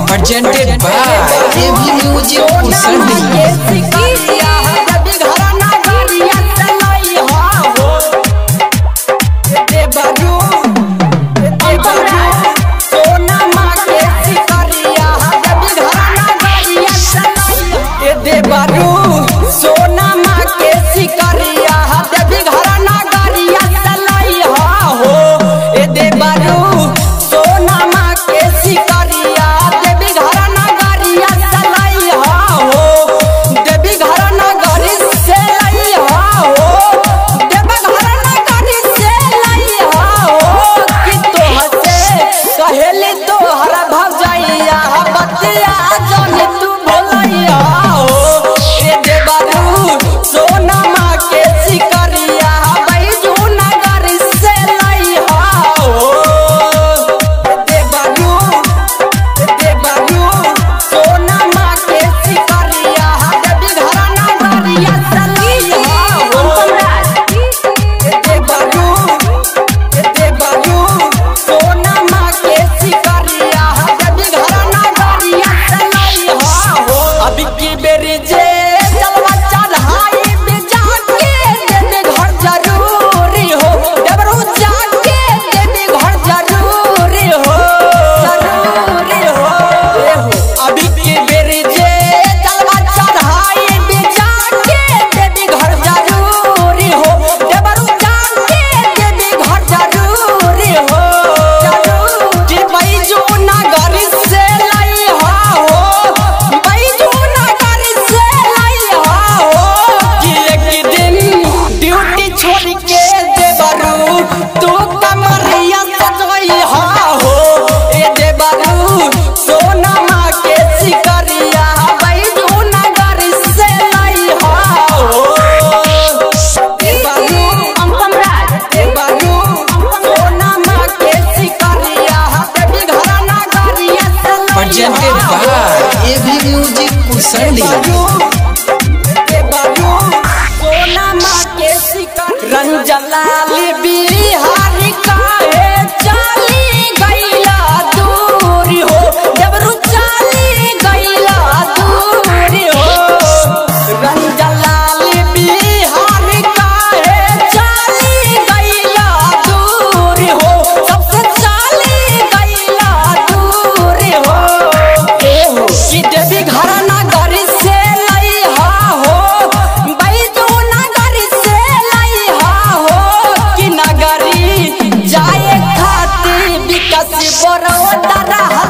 Presented by AV Music Kushandi. Presented by AV Music Kushandi. Ranjalal Bihari काहे चली गईला दूर हो, देवरू चली गईला दूर हो। रंजलाल बिहारी काहे चली गईला दूर हो, सबसे चली गईला दूर हो। कि देवी घर नगर से लइहा हो, बैजू नगर से लइहा हो, कि नगरी जाए खातिर विकास बरोदा रहल।